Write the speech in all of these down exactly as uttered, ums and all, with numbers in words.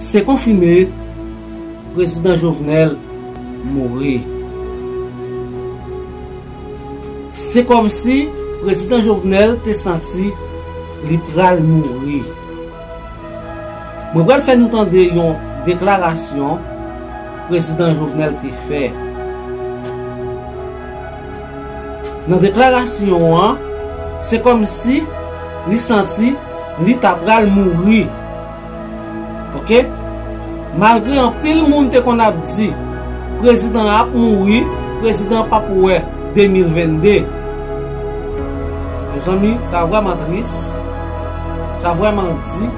Se konfime, Prezidan Jovenel mouri. Se kòmsi Prezidan Jovenel te santi li pral mouri. Mwen pral fè nou tande yon deklarasyon Prezidan Jovenel te fè. Nan deklarasyon an, se kòmsi li santi li ta pral mouri. Oke? Malgre anpil moun te konn ap di, prezidan an ap mouri, prezidan an p ap wè de mil venn de. Mezanmi, sa vrèman tris, sa vrèman di.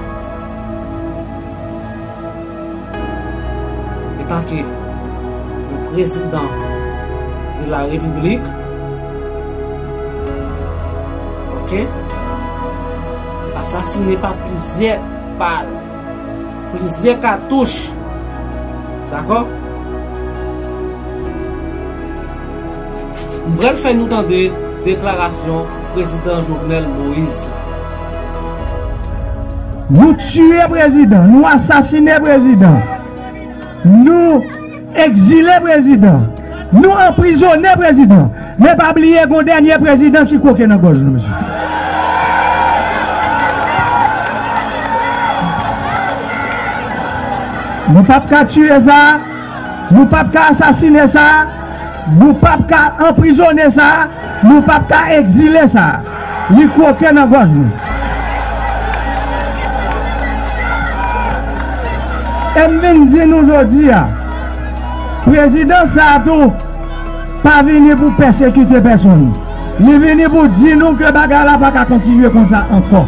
Etanke yon prezidan de la repiblik, oke, asasine pa plizyè bal, plizyè katouch. Dakò? M pral fè nou tande deklarasyon prezidan Jovenel Moïse la. Nou tiye prezidan, nou asasine prezidan, nou egzile prezidan, nou anprizone prezidan. Men pa bliye gon dènye prezidan ki kwoke nan gòj nou, mesye. Nou p ap ka tiye sa, nou p ap ka asasine sa, nou p ap ka anprizone sa, nou p ap ka egzile sa. Li kwoke nan gòj nou. E m vin di nou jodi a, prezidan sa a tou pa vini pou pèsekite pèsonn. Li vini pou di nou ke bagay la pa ka kontinye konsa ankò.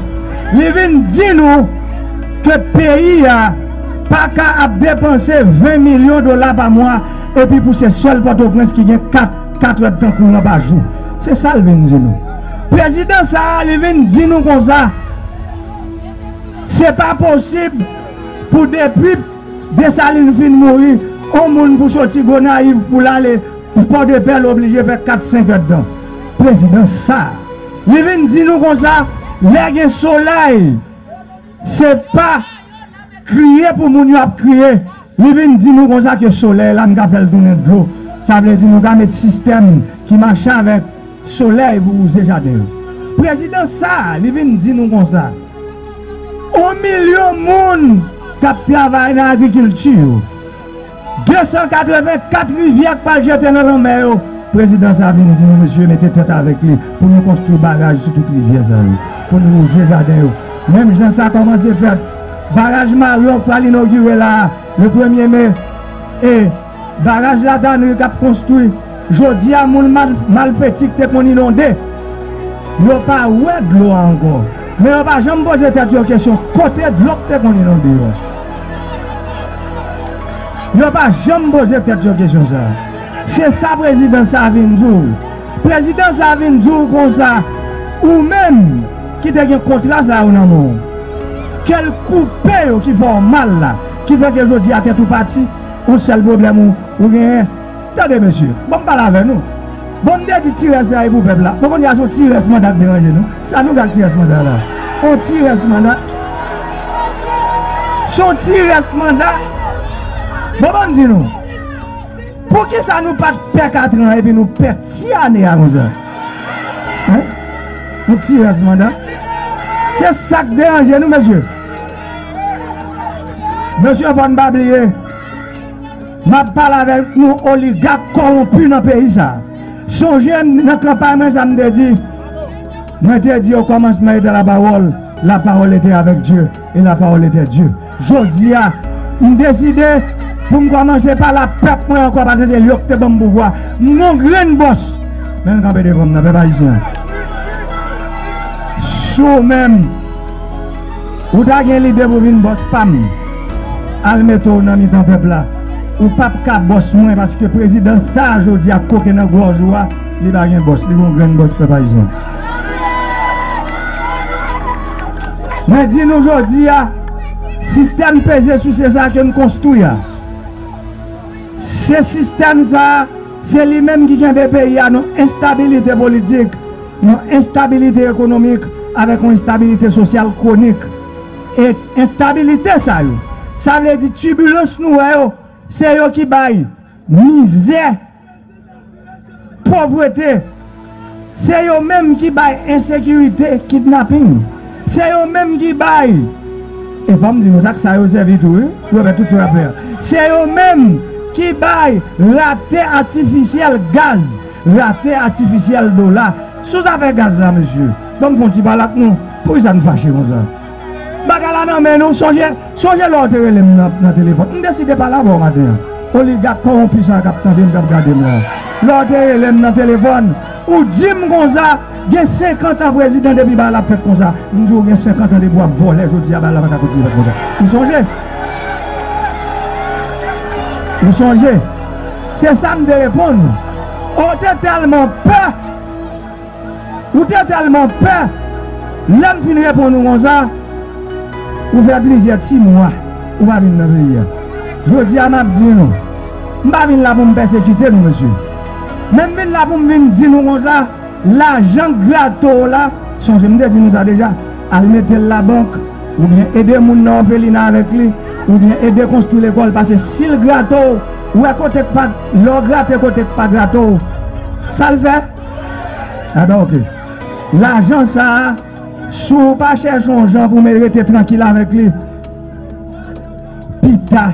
Li vin di nou ke peyi a pa ka ap depanse ven milyon dola pa mwa, epi pou se sèl Pòtoprens ki gen kat, kat èdtan kouran pa jou. Se sa l vin di nou. Prezidan sa a, li vin di nou konsa, se pa posib pou depi Desalin fin mouri, on moun pou soti Gonayiv pou l ale Pòdepè, l oblije fè kat, senk èdtan. Prezidan sa a, li vin di nou konsa, lè gen solèy, se pa kriye pou moun yo ap kriye. Li vin di nou konsa ke solèy la, n ka fè l tounen dlo. Sa vle di nou ka met sistèm ki mache avèk solèy pou wouze jaden yo. Prezidan sa a, li vin di nou konsa, on milyon moun k ap travay nan agrikilti yo, de san katrevenkat rivyè k pral jete nan lanmè yo, prezidan sa a vin di nou, mesye, mete tèt avèk li pou nou konstwi baraj sou tout rivyè sa yo, pou nou wouze jaden yo. Menm jan sa kòmanse fèt, baraj Maryò k pral inogire la a, le premye me, e baraj Latanri k ap konstwi, jodi a, moun mal, Malfeti k te konn inonde, yo pa wè dlo a ankò. Men yo pa janm poze tèt yo kesyon kote dlo k te konn inonde yo. Yo pa janm poze tèt yo kesyon sa a. Se sa prezidan sa a vin di w. Prezidan sa a vin di w konsa, ou menm ki te gen kontra sa yo nan men w, ke l koupe yo ki fè w mal la, ki fè ke jodi a tèt ou pati, yon sèl pwoblèm ou, ou genyen. Tande, mesye, bon, m pale avè nou. Bon, m te di ti rès la e pou pèp la. Bon, kounye a se yon ti rès manda k deranje nou. Sa nou gen ak ti rès manda la? Yon ti rès manda. Se yon ti rès manda. Bon, ban m di nou. Poukisa nou pa t pè kat an epi nou pè ti ane a konsa? Hein? Yon ti rès manda. Se sa k deranje nou, mesye. Mesye, fò n pa bliye. M ap pale avèk nou oligak kòwonpi nan peyi sa a. Sonje m nan kanpay mwen sa m te di. Mwen te di au commencement était la parole, la parole était avec Dieu, et la parole était Dieu. Jodi a, m deside pou m kòmanse pale a pèp mwen ankò paske se yo ki te ban m pouvwa. M gon grenn bòs. Men l kanpe devan m nan, pèp ayisyen. Si w menm, ou ta gen lide pou vin bòs pa m, al mete w nan mitan pèp la. Ou p ap ka bòs mwen paske prezidan sa a jodi a koke nan gòj ou a, li pa gen bòs, li gon grenn bòs pèp ayisyen. Mwen di nou jodi a, sistèm peze souse sa a ke n konstwi a, se sistèm sa a, se li menm ki kenbe peyi a nan enstabilite politik, nan enstabilite ekonomik, avèk yon enstabilite sosyal kwonik. E enstabilite sa yo, Sa vle di tibilans nou wè yo, se yo ki bay mizè, povrete. Se yo menm ki bay ensekirite, kidnaping. Se yo menm ki bay, e fò m di nou sa, sa yo sèvi tou, wi, pou yo fè tout sa yo ap fè a. Se yo menm ki bay rate atifisyèl gaz, rate atifisyèl dola. Sou zafè gaz la, mesye, ban m fè yon ti pale ak nou. Poukisa n fache konsa? Bagay la nan men nou, sonje, sonje lè w te rele m nan, nan telefòn. M deside pale avè w maten an. Oligak kòwonpi sa k ap tande m, k ap gade m la. Lè w te rele m nan telefòn, ou di m konsa, gen senkant an prezidan depi bagay la ap fèt konsa. M di w gen senkant an depi w ap vòlè, jodi a bagay la pa ka kontinye fèt konsa. Ou sonje? Ou sonje? Se sa m te reponn ou. Ou te tèlman pè. Ou te tèlman pè, lè m fin reponn ou konsa, ou fè plizyè ti mwa ou pa vin nan peyi a. Jodi a, m ap di nou, m pa vin la pou m pèsekite nou, mesye. Men m vin la pou m vin di nou konsa, lajan grato w la, sonje m te di nou sa deja, al mete l labank, oubyen ede moun nan òfelina avèk li, oubyen ede konstwi lekòl, paske si l grato w, ou wè kote k pa, lè w grate kote k pa grato w, sa l fè? Enben, oke. Lajan sa a, si w pa chèche yon jan pou w rete trankil avèk li, pita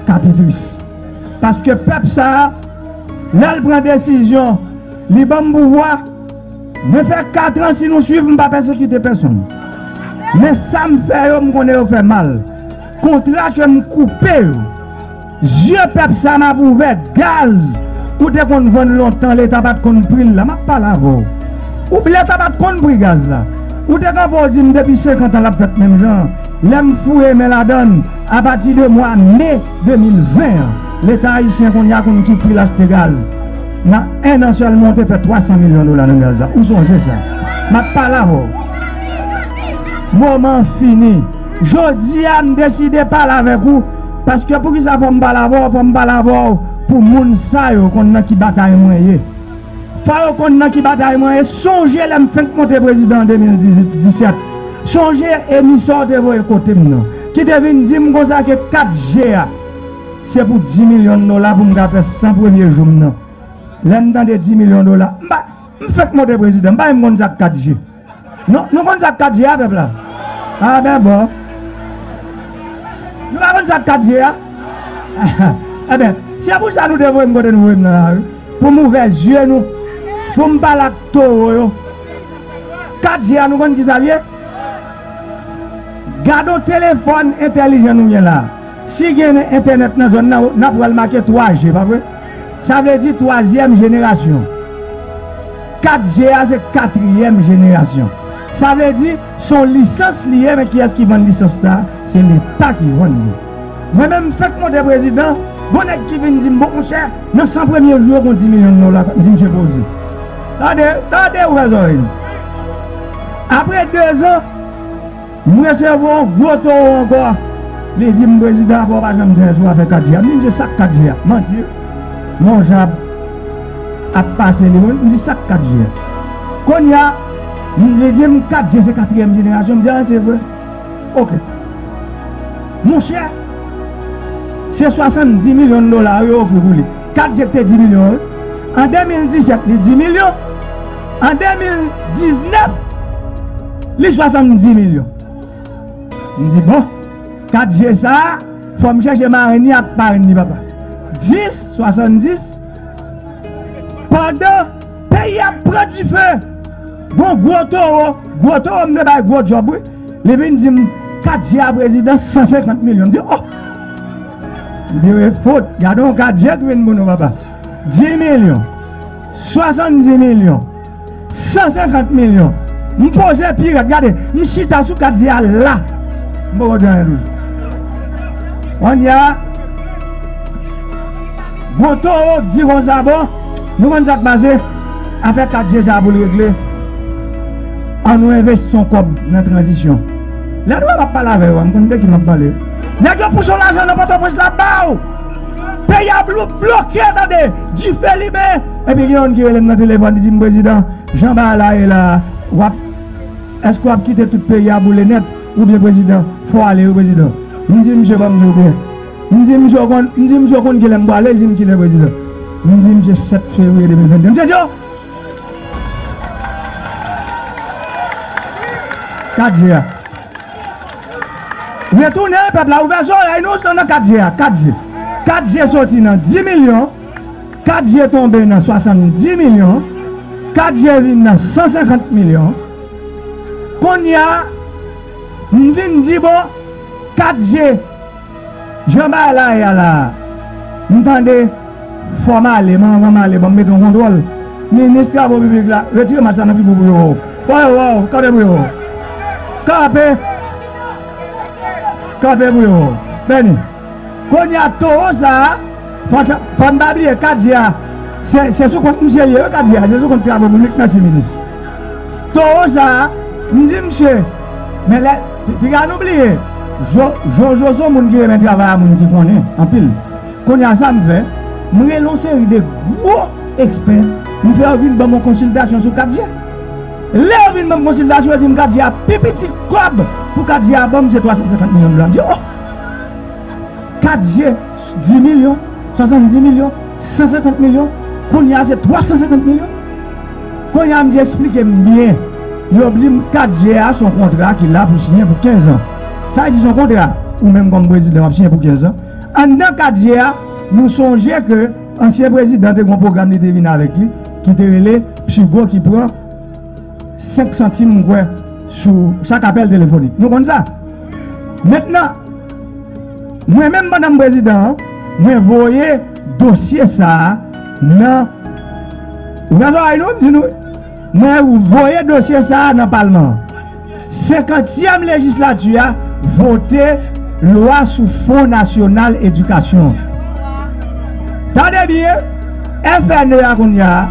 k ap pi tris. Paske pèp sa a, lè l pran desizyon, li ban m pouvwa, mwen fè kat an, si nou swiv, m pa pèsekite pèsonn. Men sa m fè yo, m konnen yo fè mal. Kontra ke m koupe yo, zye pèp sa m ap ouvè, gaz ou te konn vann lontan, Leta pa t konn pri l la, m ap pale avè w. Ou, Leta pa t konn pri gaz la. Ou te kanpe w di m depi senkant an l ap fèt menm jan. Lè m foure men ladann, apati de mwa me de mil ven an, Leta ayisyen kounye a konn ki pri l achte gaz. Nan en an sèlman, w te fè twa san milyon dola nan gaz la. Ou sonje sa? M ap pale avè w. Moman an fini. Jodi a, m deside pale avèk ou, paske poukisa fò m pale avè w? Fò m pale avè w pou moun sa yo konn nan ki batay mwen ye. Fò yo konn nan ki batay mwen ye. Sonje lè m fenk monte prezidan an de mil disèt. Sonje emisè w te voye kote m nan, ki te vin di m konsa ke kat G a, se pou dis milyon dola pou m ka fè san premye jou m nan. Lè m tande dis milyon dola, m pa, m fenk monte prezidan, m pa menm konn sa k kat G. Nou, nou konn sa k kat G a, pèp la? A ben bon. Nou pa konn sa k kat G a? Enben, se pou sa nou te voye m kote nou voye m nan lari. Pou m ouvè zye nou. Pou m pale ak towo yo. Kat G a, nou konn ki sa l ye? Gade yon telefòn entèlijan nou gen la. Si gen entènèt nan zòn nan, n ap wè l make twa G, pa vre? Sa vle di twazyèm jenerasyon. Kat G a se katriyèm jenerasyon. Sa vle di, se yon lisans li ye, men kiyès ki vann lisans sa a? Se Leta ki vann li. Mwen menm, m fenk monte prezidan, gon nèg ki vin di m, "Bon, monchè, nan san premye jou yo, gon dis milyon dola." M di, "Misye poze." Tande, tande, ouvè zòrèy nou. Apre dezan, m resevwa yon gwo towo ankò. Li di m, "Prezidan, apa w pa janm di anyen sou afè kat G a?" M di, "Misye, sa k kat G a?" Manti. Yon jan ap, ap pase li, m di, "Sa k kat G a?" Kounye a, m, li di m, "Kat G se katriyèm jenerasyon." M di, "A, se vre." Oke. Monchè, se swasanndis milyon dola yo ofri pou li. Kat G te dis milyon, wi. An de mil disèt, li dis milyon. An de mil diznèf, li swasanndis milyon. M di, "Bon, kat G sa a, fò m chèche marenn li ak parenn li, papa." Dis, swasanndis, pandan peyi a ap pran dife, gon gwo towo, gwo towo m te bay gwo djòb, wi. Li vin di m, "Kat G a prezidan, san senkant milyon." M di, "Oh!" M di, "Wi, fout, gade yon kat G ki vin pou nou, papa." Dis milyon, swasanndis milyon, san senkant milyon. M poze pi rèd, gade, m chita sou kat G a la. M poko di anyen toujou. Kounye a, gon towo k di konsa, "Bon, nou konn sa k pase, afè kat G sa pou l regle, an nou envesti yon kòb nan tranzisyon." Lè nou wè m ap pale avè yo a, m konn de ki m ap pale. Nèg yo pouse yon lajan nan Pòtoprens la ba w. Peyi a blo-, bloke, tande, dife limen. Epi gen youn ki rele m nan telefòn, li di m, "Prezidan, jan bagay la ye la, w ap, èske w ap kite tout peyi a boule nèt, oubyen prezidan, fò w ale wi, prezidan?" M di misye, ban m di w byen. M di misye, w konn, m di misye, w konn kilè m prale? Li di m kilè, prezidan? M di misye, sèt fevriye de mil venn de. Misye di, o! Kat je a. Retounen, pèp la, ouvè zòrèy nou, se nan kat je a, kat je. Kat je soti nan dis milyon, kat je tonbe nan swasanndis milyon, kat je vin nan san senkant milyon. Kounye a, m vin di, bon, kat je, jan bagay la ye a la, m tande, fò m ale, m anvan m ale, ban m mete yon kontwòl. Minis travo piblik la, retire mach la nan figi w pou yo wè w. Fò yo wè w, kanpe pou yo wè w. Kanpe. Kanpe pou yo wè w. Bèni. Kounye a, towo sa a, fò, fò n pa bliye, kat je a, se, se sou kont misye l ye, wi, kat je a, se sou kont travo piblik, mèsi, minis. Towo sa a, m di misye, men lè, piga nou bliye, Jo-, Jojo se yon moun ki renmen travay a moun ki konnen anpil. Kounye a, sa m fè, m rele yon seri de gwo ekspè, m fè yo vin ban m yon konsiltasyon sou kat je. Lè yo vin ban m konsiltasyon, yo di m kat je a pi piti kòb pou kat je a ban m se twa san senkant milyon dola. M di, o! Kat je, dis milyon, swasanndis milyon, san senkant milyon, kounye a se twa san senkant milyon. Kounye a m di, eksplike m byen. Yo di m kat je a se yon kontra ki la pou siyen pou kenz an. Sa vle di se yon kontra, ou menm kòm prezidan w ap siyen pou kenz an. Anndan kat je a, nou sonje ke ansyen prezidan te gen yon pwogram li te vin avèk li, ki te rele Pigo, ki pran senk santim, m kwè, sou chak apèl telefonik. Nou konn sa. Mentnan, mwen menm, pandan m prezidan an, mwen voye dosye sa a nan, ou wè zòrèy nou, m di nou, mwen voye dosye sa a nan palman an. Senkantyèm lejislati a vote lwa sou Fon Nasyonal Edikasyon. Tande byen, F N E a kounye a,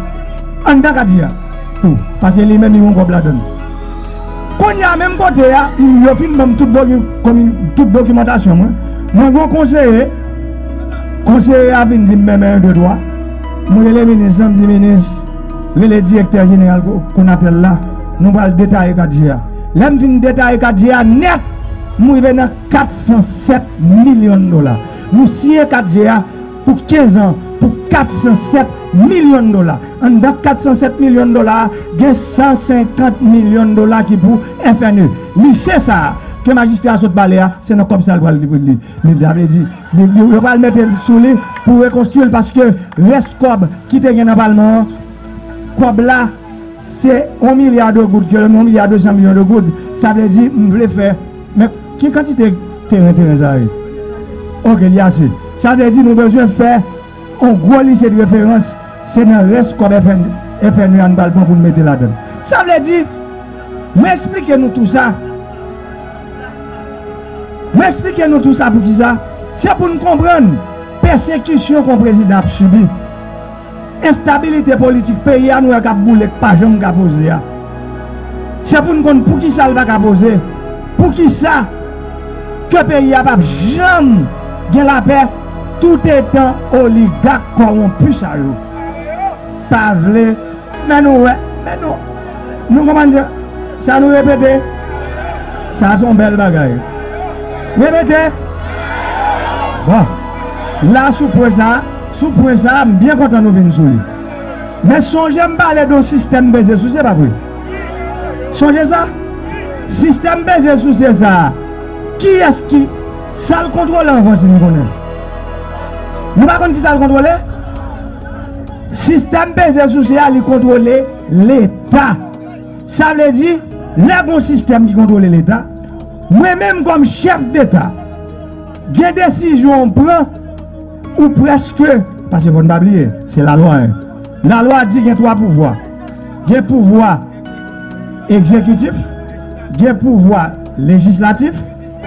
anndan kat je a tou, paske li menm li gen yon kòb ladann. Kounye a, menm kote a, yo fin ban m tout doki-, komi-, tout dokimantasyon mwen. Mwen gen yon konseye, konseye a vin di m, men, men, de, twa. Mwen rele minis lan, m di, minis, rele direktè jeneral Ko-, Konatel la, nou pral detaye kat je a. Lè m fin detaye kat je a nèt, m rive nan kat san sèt milyon dola. Nou siyen kat je a pou kenz an, pou kat san sèt milyon dola. Anndan kat san sèt milyon dola a, gen san senkant milyon dola ki pou F N E. Lise sa a, ke majistra a sot pale a, se nan kòb sa a l pral li, li, li, sa vle di, li, li, yo pral mete l sou li pou rekonstwi l, paske rès kòb ki te gen nan palman an, kòb la, se yon milya de goud, ke yon milya de san milyon de goud. Sa vle di, m vle fè, men ki kantite teren, teren sa ye? Oke, li ase. Sa vle di, nou bezwen fè yon gwo lise de referans, se nan rès kòb F N, F N E a n pral pran pou n mete ladan l. Sa vle di, mwen eksplike nou tou sa. Mwen eksplike nou tou sa poukisa. Se pou n konprann pèsekisyon ke yon prezidan ap sibi. Enstabilite politik peyi a nou wè k ap boule, k pa janm ka poze a. Se pou n konn poukisa l pa ka poze. Poukisa ke peyi a p ap janm gen lapè toutetan oligak kòwonpi sa yo pa vle. Men nou wè, men nou, nou konprann sa, sa nou repete. Sa se yon bèl bagay. Repete. Bon. La, sou pwen sa, sou pwen sa, m byen kontan nou vin sou li. Men sonje m pale de yon sistèm peze souse, pa vre? Sonje sa? Sistèm peze souse sa a, kiyès ki, sa l kontwole anvan, si nou konnen? Nou pa konn kisa l kontwole? Sistèm peze souse a, li kontwole Leta. Sa vle di, lè gon sistèm ki kontwole Leta, mwen menm kòm chèf Deta, gen desizyon w pran, ou prèske, paske fò n pa bliye, se lalwa, en. Lalwa di gen twa pouvwa. Gen pouvwa egzekitif, gen pouvwa lejislatif,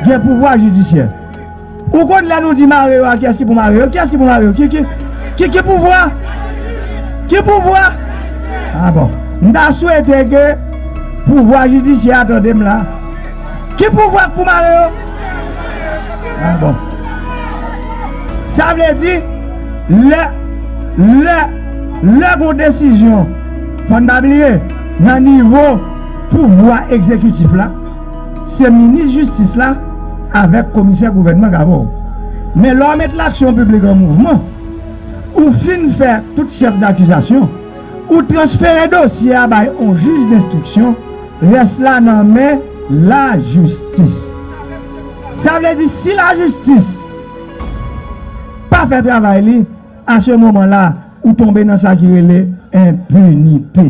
gen pouvwa jidisyè. Ou konn lè nou di mare yo a, kiyès ki pou mare yo? Kiyès ki pou mare yo? Ki, ki, ki, ki pouvwa? Ki pouvwa? A bon. M ta swete ke pouvwa jidisyè a tande m la. Ki pouvwa k pou mare yo? A bon. Sa vle di, lè, lè, lè gon desizyon, fò n pa bliye, nan nivo pouvwa egzekitif la, se minis jistis la avèk komisè gouvènman k avè w. Men lè w met laksyon piblik an mouvman, ou fin fè tout chèf dakizasyon, ou transfere dosye a bay on jij denstriksyon, rès la nan men lajistis. Sa vle di, si lajistis pa fè travay li, a se moman la, ou tonbe nan sa ki rele enpinite.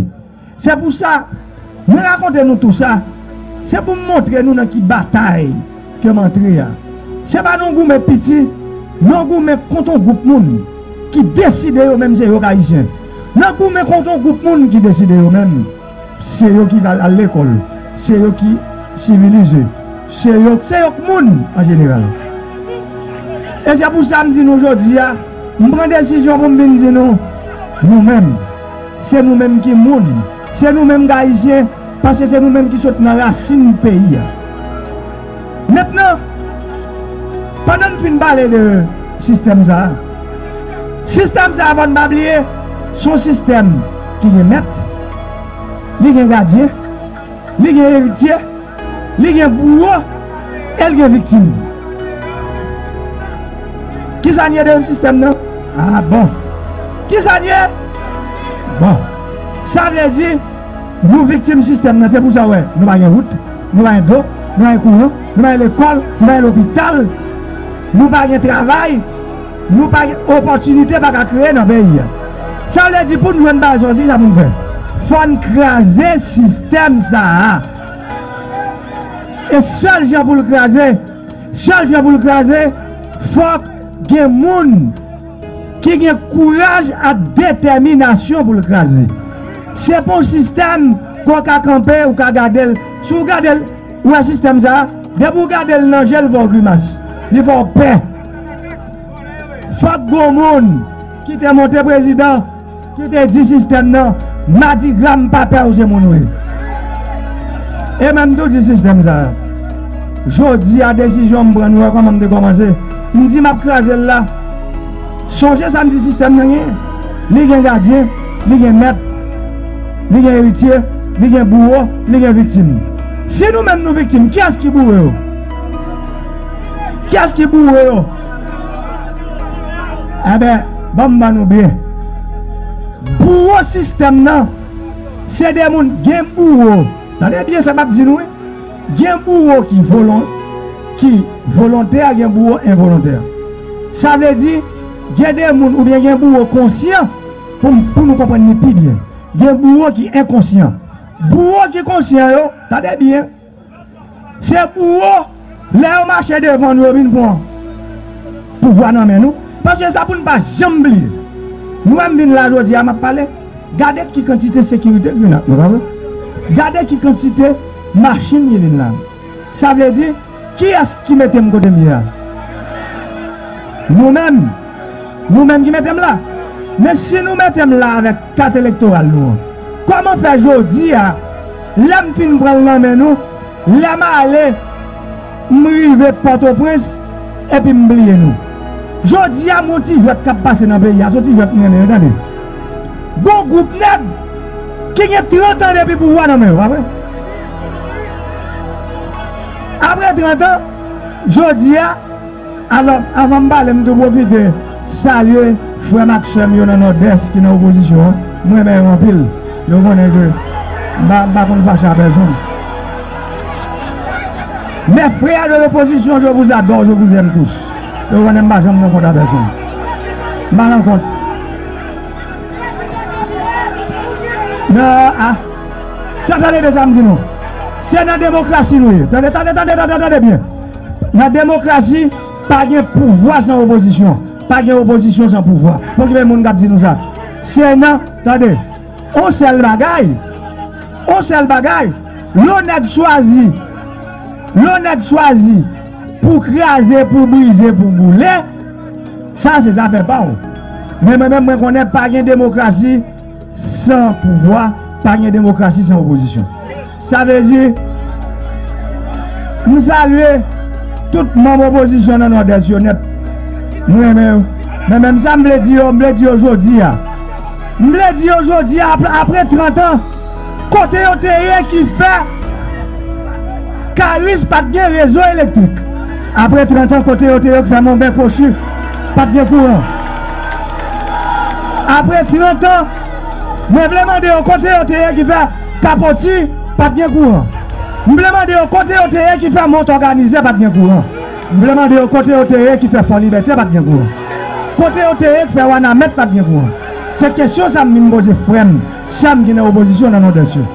Se pou sa, mwen rakonte nou tou sa, se pou m montre nou nan ki batay ke m antre a. Se pa nan goumen piti, nan goumen kont on gwoup moun ki deside yo menm se yo k Ayisyen. Nan goumen kont on gwoup moun ki deside yo menm se yo ki al, al lekòl, se yo ki sivilize, se yo, se yo k moun an jeneral. E se pou sa m di nou jodi a, m pran desizyon pou m vin di nou, nou menm, se nou menm ki moun, se nou menm k Ayisyen, paske se nou menm ki sot nan rasin peyi a. Mentnan, pandan n fin pale de sistèm sa a, sistèm sa a, fò n pa bliye, se yon sistèm ki gen mèt, li gen gadyen, li gen eritye, li gen bouwo, e l gen viktim. Kisa n ye de sistèm nan? A bon. Kisa n ye? Bon. Sa vle di, nou viktim sistèm nan, se pou sa w wè, nou pa gen wout, nou pa gen dlo, nou pa gen kouran, nou pa gen lekòl, nou pa gen lopital, nou pa gen travay, nou pa gen opòtinite pa ka kreye nan peyi a. Sa vle di pou n jwenn bagay sa, se sa pou n fè. Fò n kraze sistèm sa a. E sèl jan pou l kraze, sèl jan pou l kraze, fòk gen moun ki gen kouraj ak detèminasyon pou l kraze. Se pa yon sistèm ke w ka kanpe, ou ka gade l. Si w gade l, ou wè sistèm sa a, depi w gade l nan je l, li fè w grimas. Li fè w pè. Fòk gon moun ki te monte prezidan, ki te di sistèm nan, Madigra, m pa pè w, se moun ou ye. E menm tou di sistèm sa a. Jodi a, desizyon m pran, nou wè kòman m te kòmanse. M di m ap kraze l la. Sonje sa m di sistèm nan genyen. Li gen gadyen, li gen mèt, li gen eritye, li gen bouwo, li gen viktim. Si nou menm nou viktim, kiyès ki bouwo yo? Kiyès ki bouwo yo? Enben, ban m ban nou byen. Bouwo sistèm nan, se de moun gen bouwo. Tande byen sa m ap di nou, wi. Gen bouwo ki volon-, ki volontè, gen bouwo envolontè. Sa vle di, gen de moun oubyen gen bouwo konsyan, pou, pou nou konprann li pi byen. Gen bouwo ki enkonsyan. Bouwo ki konsyan yo, tande byen, se bouwo, lè yo mache devan nou, yo vin pran pouvwa nan men nou. Paske sa pou n pa janm bliye. Nou wè m vin la jodi a, m ap pale. Gade ki kantite sekirite ki vin ak nou, pa vre? Gade ki kantite machin ki vin la. Sa vle di, kiyès ki mete m kote m ye a? Nou menm. Nou menm ki mete m la. Men si nou mete m la avèk kat elektoral nou an, kòman fè jodi a, lè m fin pran l nan men nou, lè m ale, m rive Pòtoprens, epi m bliye nou? Jodi a, m yon ti jwèt k ap pase nan peyi a, se yon ti jwèt m renmen, tande. Gon gwoup nèg ki gen trant an depi pouvwa nan men yo, pa vre? Apre trant an, jodi a, alò, anvan m pale, m tou pwofite salye frè m ak sè m yo nan Nòdès ki nan opozisyon an. M renmen yo anpil. Yo konnen ke m pa, m pa konn fache a pèsonn. Mes frères de l'opposition, je vous adore, je vous aime tous. Yo konnen m pa janm nan kont a pèsonn. M pa nan kont. Non, a. Sa tande de sa m di nou. Se nan demokrasi nou ye. Tande, tande, tande, tande, tande byen. Nan demokrasi, pa gen pouvwa san opozisyon. Pa gen opozisyon san pouvwa. Poko gen moun k ap di nou sa. Se nan, tande, on sèl bagay. On sèl bagay. Lè yon nèg chwazi, lè yon nèg chwazi pou kraze, pou brize, pou boule, sa se zafè pa w. Men mwen menm, mwen konnen pa gen demokrasi san pouvwa, pa gen demokrasi san opozisyon. Sa vle di, m salye tout manm opozisyon nan Nòdès yo nèt. M renmen yo. Men menm sa m vle di yo, m vle di yo jodi a. M vle di yo jodi a, apre, apre trant an, kote yo te ye ki fè Karis pa t gen rezo elektrik? Apre trant an, kote yo te ye ki fè Monben Kwochi, pa t gen kouran. Apre trant an, mwen vle mande yo kote yo te ye ki fè Kapoti, pa t gen kouran. M vle mande yo kote yo te ye ki fè Mont Òganize, pa t gen kouran. M vle mande yo kote yo te ye ki fè Fò Libète, pa t gen kouran. Kote yo te ye ki fè Wanament, pa t gen kouran. Se kesyon sa m vin poze frè m, sè m ki nan opozisyon nan Nòdès yo.